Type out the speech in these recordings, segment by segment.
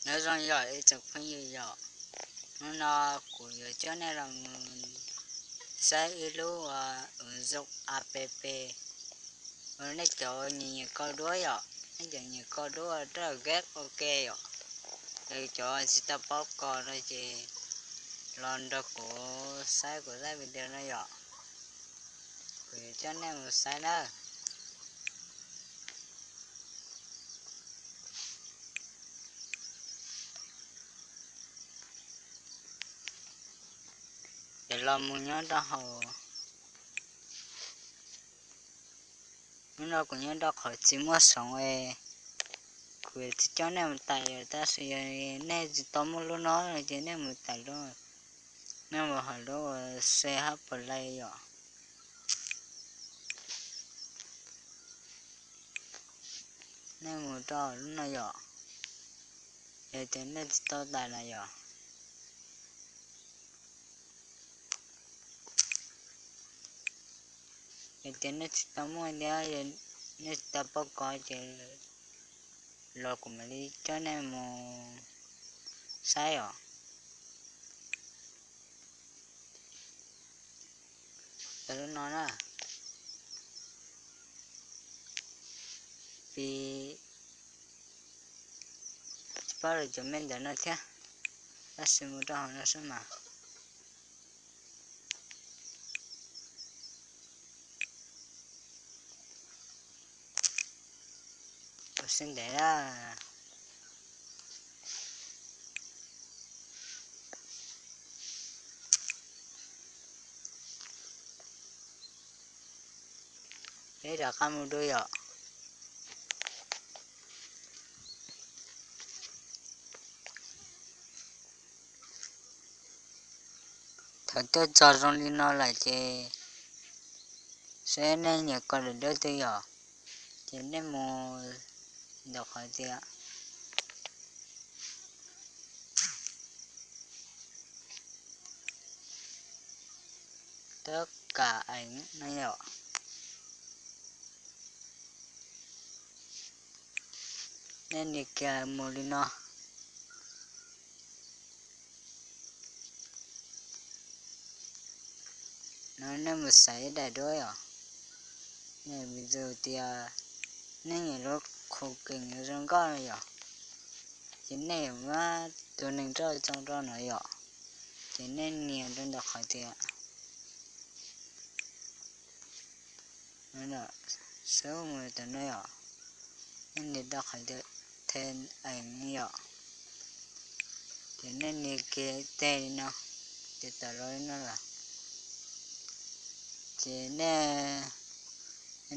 Nyob zoo yog ib tsoom phooj ywg yom, hnub no kuv yuav coj nej los mus saib ib lub ua ua zoo app uas nej cov nyiam nyiam kos duab yom, nej cov nyiam kos duab ua raj game ua ke yom, es cov tsis tau paub kos no ces los nrog kuv saib kuv zaj video no yom. Kuv yuav coj nej mus saib na. Ces los mus nyob rau hauv, hnub no kuv nyob rau qhov tsis muaj sound es kuv tsis coj nej mus tải yom, tab sis yog nej tsis tau muaj lub no no ces nej mus tải lub, nej mus hauv lub uas C H Play yom. Nej mus rau lub no yom, yog tias nej tsis tau tải na yom, yog tias nej tsis tau muaj thiab nej tsis tau paub kos ces los kuv mam li coj nej mus saib os. Tau lub no na, pib tsis paub lawv cov me ntawv no thiab, tab sis mus rau hauv no xwb mas. Ua siab ntev na. Peb rov qab mus dua yom. Thaum twg txog zoo li no lawm ces seb nej nyiam kos daim duab twg yom, ces nej mus ntawm qhov tias tab kam eev no yom. Nej nias kiag mus li no. No nej mus xaiv ib daim duab yom. Nej mus tias nej nyiam lub khuv kees zoo nkauj no yom, ces nej yuav muab tus neeg roj tso rau no yom, ces nej nias rau ntawm qhov tias xub mus tam no yom, nej nias rau qhov tias thêm ảnh yom, ces nej nias kiag teg li no, ces tawm los li no lawm. Ces nej,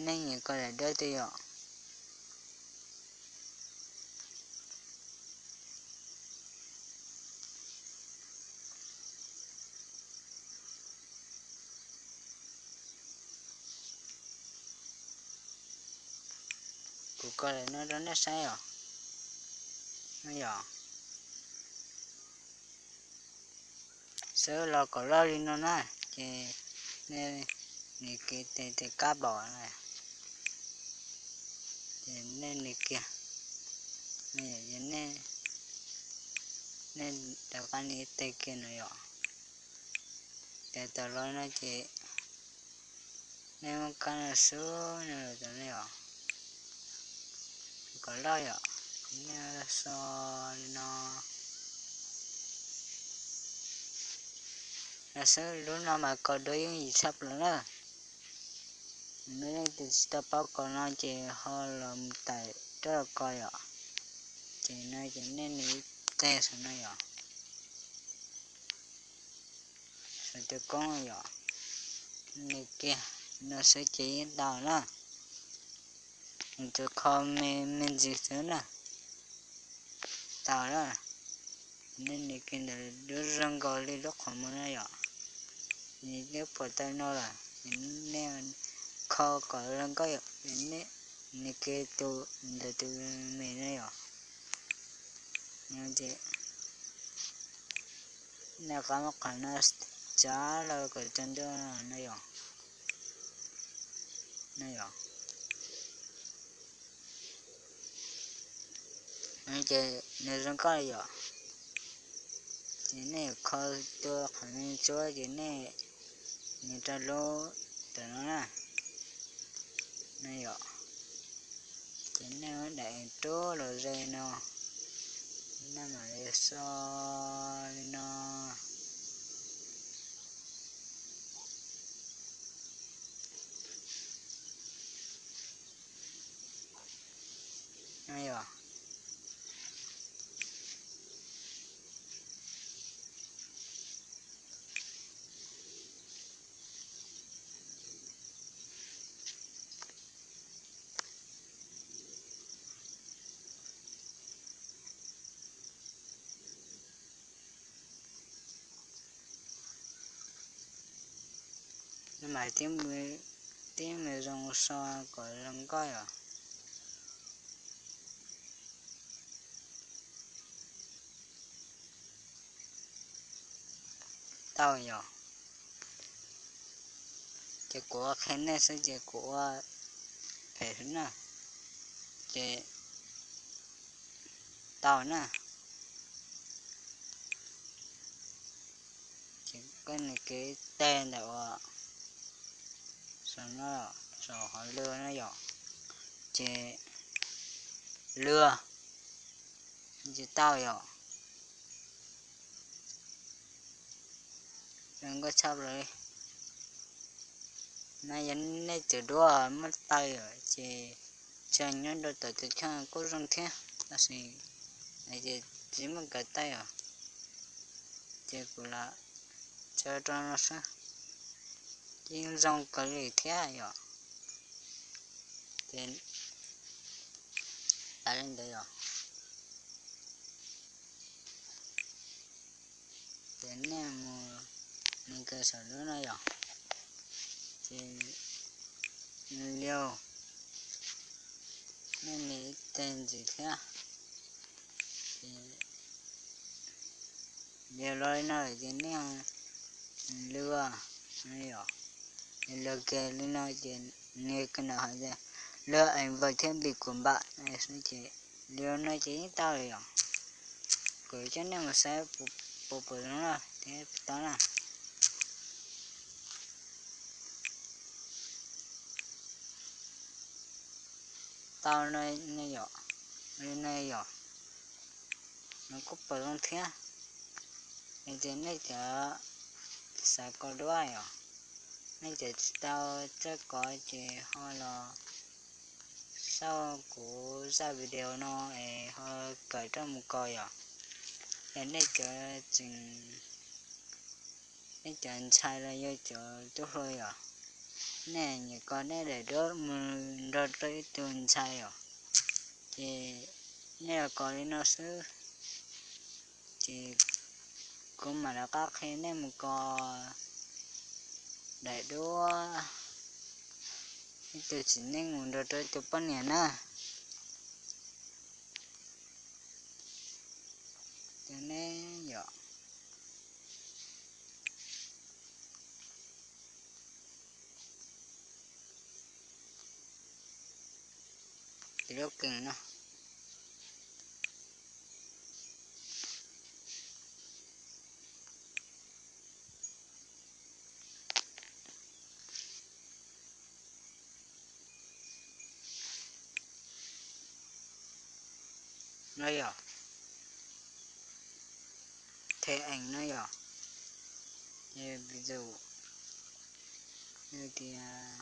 nej nyiam kos daim duab twg yom. Kuv kos daim no rau nej saib os. No yom, xwb los kom loj li no na, ces nej nias kiag tes tes kab npaum na, ces nej nias kiag, nej rov qab nias ib teg kiag no yom, ces tawm los no ces nej muab kab no xub no los rau nej yom, kom loj yom, nej so li no. Lawv xwb lub no mas kos duab yooj yim tshaj plaws na. Nej leej twg tsis tau paub kos no ces ho los mus tải rau kos yom. Ces no ces nej nias ib teg saum no yom, saum tus koob yom, nias kiag no xwb ces yeej tau na. Tus kho me me ntsis xwb na, tau na. Nej nias kiag ntawm lub zoo nkaus li lub qhov muag no yom, nws twb pom tau no lawm, nej kho kom zoo nkauj yom, nej nias kiag tus ntawm tus me no yom. No ces nej rov qab muab qhov no tsav los kom tsaus ntuj no yom. No yom. Ces nws zoo nkauj yom. Ces nej yuav kho tua qhov me ntsuab ces nej nias rau lub ntawm no na, no yom. Ces nej muab daim rub los ze no, nej mam li xo li no. Yog, no mas tib mus zoo so kom zoo nkauj yom. Tau yom. Ces kuv ua qhia nej xwb ces kuv ua phem xwb na. Ces tau na. Ces koj nias kev teg ntawm uas saum no, saum hauv lwg no yom. Ces lwg tsis tau yom. Zoo nkauj tshaj plaws li. No yog nej cov duab muaj taw yom, ces tseem nyob rau tom tus kheej kuj zoo thiab, tab sis ces tsis muaj kav taw os. Ces kuv lam tso rau no xwb, yeej zoo kawg li thiab yom. Ces tas li ntawd yom. Ces nej mus, mus kawg saum lub no yom. Ces liu, nej nias ib teg ntxiv thiab. Ces liu los li no ces nej lwg, yom, lwg kiag li no ces nias kiag ntawm hais tias lwg eev vaws thiab npis kuas npam xwb ces liu no ces yeej tau li yom. Kuv coj nej mus saib puas puas zoo na thiab tau na. Tau no yom, li no yom, nws kuj puas zoo thiab. Ces nej cov xav kos duab yom, nej cov tsis tau txawj kos ces ho los saib kuv zaj video no es ho kawm rau mus kos yom. Ces nej cov tseem, nej cov ntxhais los yog cov tub hluas yom, nej nyiam kos nej daim duab mus nrog rau ib tug ntxhais yom, ces nej los kos li no xwb. Ces kuv mam rov qab qhia nej mus kos daim duab ib tug txiv neej mus nrog rau ib tug poj niam na. Ces nej yom, ces lub keeg no. No yom, the eev no yom, ces vis dụ tias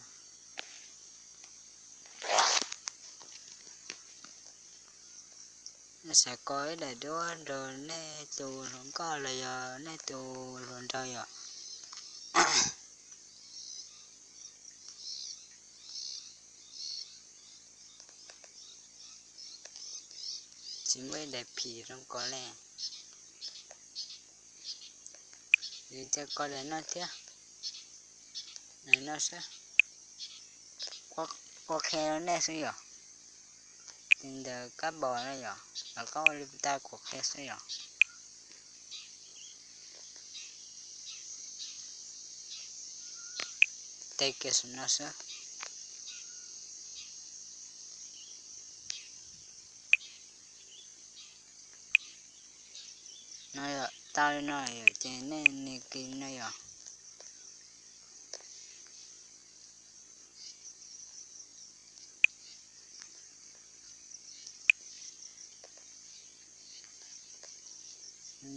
nej xav kos ib daim duab nrog nej tus hluas nkauj los yog nej tus hluas nraug yom. Tsis muaj ib daim phim zoo kos li. Yus cia kos daim no thiab, daim no xwb. Kuv qhia rau nej xwb yom. Tis ntawm kab npam no yom, los koj ua li tas kuv qhia xwb yom. Tes kiag saum no xwb. No yom, ces nej nias kiag no yom.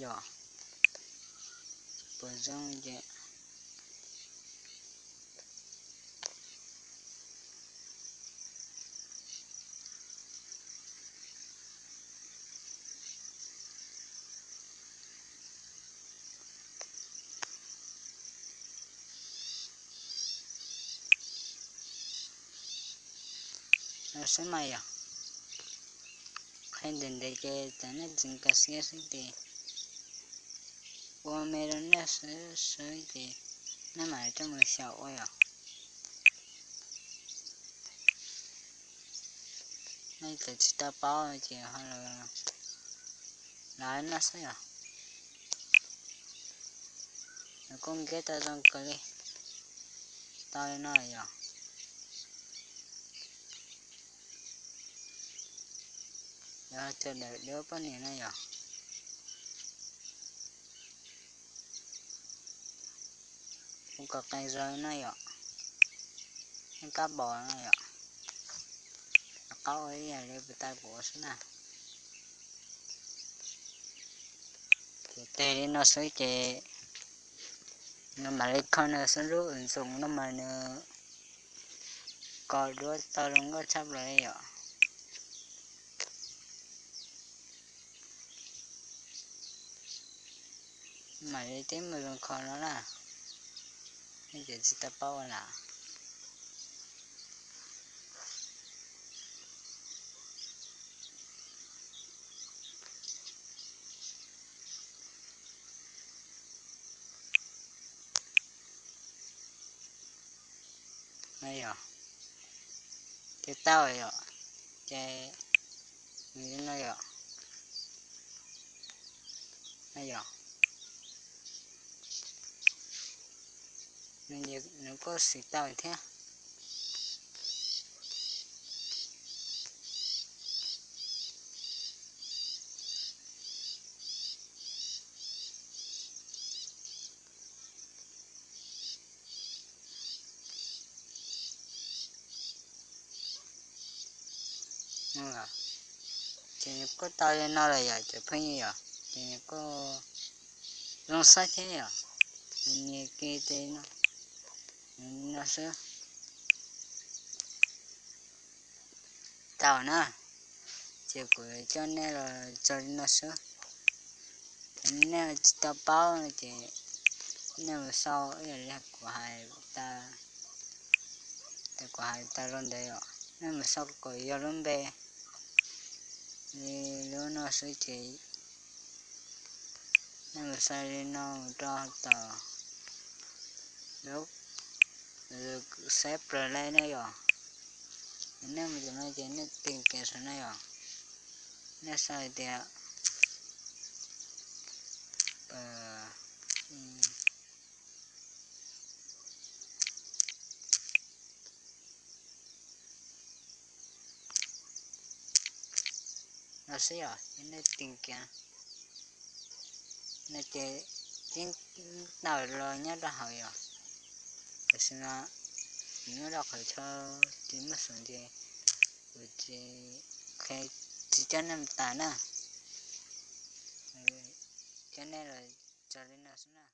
Yog puas zoo ces no xwb mas yog. Qhia ntev ntev ces tam nej tsis nkag siab xwb ces ua me rau nej xwb xwb ces nej mam coj mus xyaum ua yom. Nej txawm tsis tau paub ces ho los no xwb yom. Nws kuj nkeb tau zoo kawg li. Tau li no yom. Yog cov daim duab poj niam no yom. Kuv kom qee zaug no yom. Yeej kab npos no yom. Rov qab ua ib yam li puag ta kuv ua xwb na. Ces teg li no xwb ces nws mam li kho nws xwb, lub ntxoom no mas nws kos duab tau zoo nkauj tshaj plaws li yom. Mam li tib mus zoo kho no na. Nej cov tsis tau paub ua lam no yom. Ces tau yom. Ces nws li no yom. No yom. Nws kuj siv tau thiab. Ces nws kuj tau li no lawm yom cov phooj ywg yom. Ces nws kuj zoo xab thiab yom. Ces nias kiag ces no, no xwb. Tau na. Ces kuv coj nej los tso li no xwb. Nej tsis tau paub no ces nej mus sau ib yam li kuv hais tas, kuv hais tas los ntawd yom. Nej mus sau kom yog lub npe li lub no xwb ces nej mus sau li no mus rau tom lub xab plaws li ne yom. Nej mus tom no ces nej tig kiag saum no yom. Nej sau hais tias no xwb yom, ces nej tig kiag no ces yeej tawm los nyob rau hauv yom. Tiam sis mas nws nyob rau qhov chaw tsis muaj xeem ces kuv tsis, tsis coj nej mus tas na. Coj nej los tso li no xwb na.